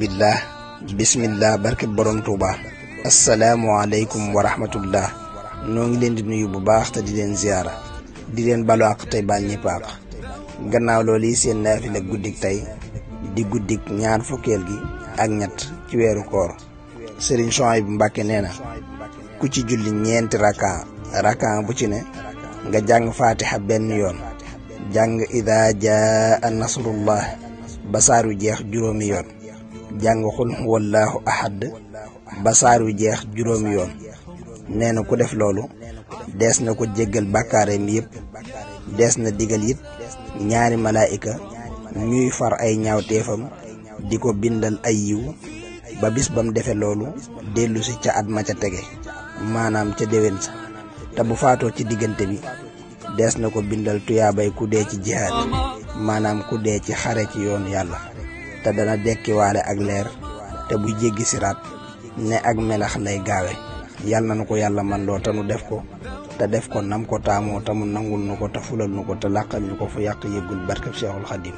billah bismillah barke borom Tuuba. asalaamualeykum wa rahmatullah. noo ngi leen di nuyu bu baax te di leen ziyaara di leen balu ak tey baal ñëpp ak gannaaw loolu yi seen naafila guddik tey di guddik ñaar fukkeel gi ak ñett ci weeru koor. Sëriñ Souhaïbou Mbacké nee na ku ci julli ñeenti raka bu ci ne nga jàng fatiha benn yoon, jàng idaa jaa nasrullah ba saar wi jeex juróomi yoon, jàng xul huwallaahu ahad ba saar wi jeex juróomi yoon. nee na ku def loolu dees na ko jéggal bàkkaareem yépp, dees na digal it ñaari malaayika ñuy far ay ñaawteefam di ko bindal ay yiw ba bis bam defe loolu dellu si ca at ma ca tege, maanaam ca déwén sa. te bu faatoo ci diggante bi dees na ko bindal tuyaabay ku dee ci jihaad, maanaam ku dee ci xare ci yoon yàlla. te dana dekkiwaale ak leer te bu jéggi siraat ne ak melax lay gaawe. yàlla na ko yàlla man loo te nu def ko, te def ko nam ko taamoo te mu nangul nu ko te fulal nu ko te làqal ñu ko fu yàq yëggul barkeb Seexul Xadiim.